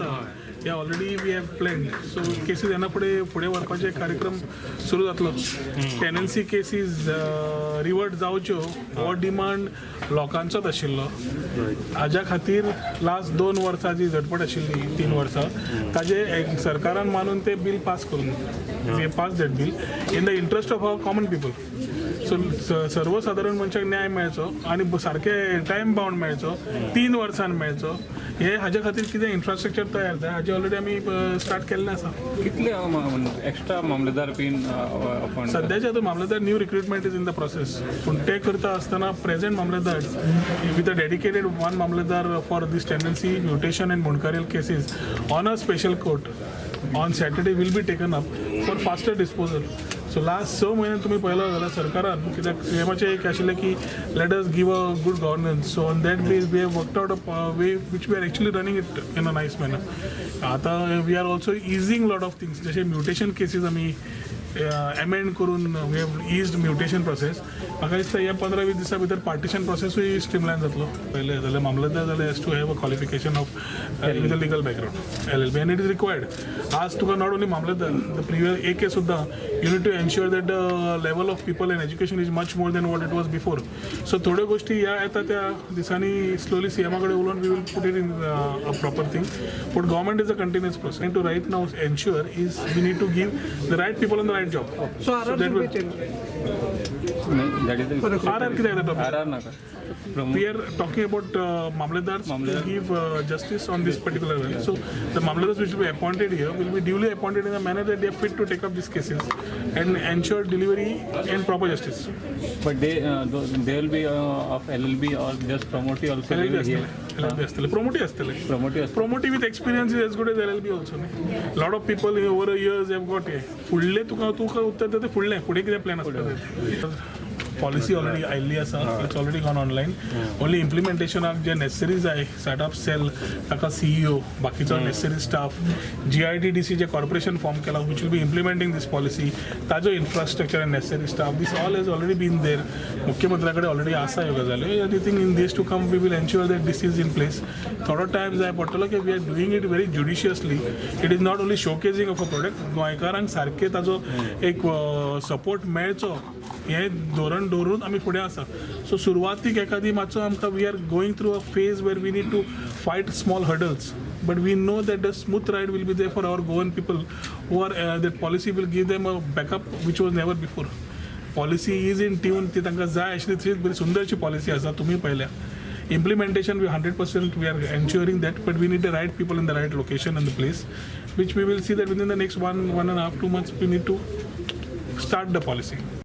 आसा हे already we have plan. So cases येना फुडें फुडें व्हरपाचे कार्यक्रम सुरू जातलो. टेनन्सी केसीज रिवर्ट जावच्यो हो डिमांड लोकांचोच आशिल्लो. हाज्या खातीर लास्ट 2 वर्सां जी झटपट आशिल्ली, 3 वर्सां, ताजे सरकारान मानून ते बील पास करून, pass that bill in the interest of our common people. So सर्वसाधारण मनशाक न्याय मेळचो आनी सारके टायम बाउंड मेळचो, 3 वर्सान मेळचो, हे हाज्या खातीर कितें इन्फ्रास्ट्रक्चर तयार जाय हाजे ऑलरेडी आमी स्टार्ट केल्लें आसा. कितले एक्स्ट्रा मामलेदार बीन अपॉइंट? सद्याचे आतां मामलेदार new recruitment is in the process, पूण ते करता आसतना प्रेझेंट मामलेदार with a dedicated one mamlatdar for this tenancy, mutation and Mundkarial cases on a special court on Saturday will be taken up for faster disposal. So last 6 म्हयने तुमी पळयलो जाल्यार सरकारान, कित्याक सीएमाचें एक आशिल्लें की let us give a good governance. So on that base we have worked out a way which we are actually running it in a nice manner. आतां we are also easing lot of things, जशे mutation केसीज आमी amend करून we have eased mutation process. म्हाका दिसता ह्या 15-20 दिसां भितर partition प्रोसेसूय स्ट्रीमलायन जातलो. पयलें जाल्यार मामलेदार जाल्यार has to have a qualification of with a legal background, LLB, and it is required. आज तुका not only mamlatdar, the previous AK सुद्दां you need to ensure that the level of people and education is much more than what it was before. So थोड्यो गोश्टी ह्या येता त्या दिसांनी slowly सीएमा कडेन उलोवन we will put it in a proper thing. But government is a continuous process and to right now ensure is we need to give the right people on the right job. So RR that should be will- changed. That is RR कितें येता topic? Are are नाका. We are talking about mamlatdars to give justice on this particular one. So the mamlatdars which will be appointed here will be duly appointed in a manner that they are fit to take up these cases and ensure delivery and proper justice. But they will be of LLB or just promotee also. LLB they will hear. आसतले, LLB आसतले, promotee आसतले. Promotee आसतले. Promotee with experience is as good as LLB also. न्ही? Lot of people over the years have got हे. फुडले तुका तुका उत्तर दिता ते फुडले फुडें कितें प्लॅन आसता. पॉलिसी ऑलरेडी आयिल्ली आसा, it's already gone online. Only इम्प्लिमेंटेशनाक J necessary जाय, स्टार्टअप सेल, ताका सीईओ, बाकीचो नेसेसरी स्टाफ, जीआयटीडीसी जे कॉर्पोरेशन फॉर्म केला which will be implementing this policy, ताजो infrastructure and necessary staff, this all has already been there. मुख्यमंत्र्या कडेन already आसा ह्यो गजाली. I think in days to come we will ensure that this is in place. थोडो time जाय पडटलो की we are doing it very judiciously. It is not only showcasing of a product, गोंयकारांक सारकें ताजो एक सपोर्ट मेळचो हें धोरण दवरून आमी फुडें आसा. सो सुरवातीक एकादी मातसो आमकां we are going through a phase where we need to fight small hurdles, but we know that the smooth ride will be there for our Goan people who are that policy will give them a backup which was never before. Policy is in tune, ती तांकां जाय आशिल्ली तीच बरी सुंदरशी policy आसा. तुमी पळयल्या implementation, we 100% we are ensuring that, but we need the right people in the right location and the place, which we will see that within the next 1.5, 2 months we need to start the policy.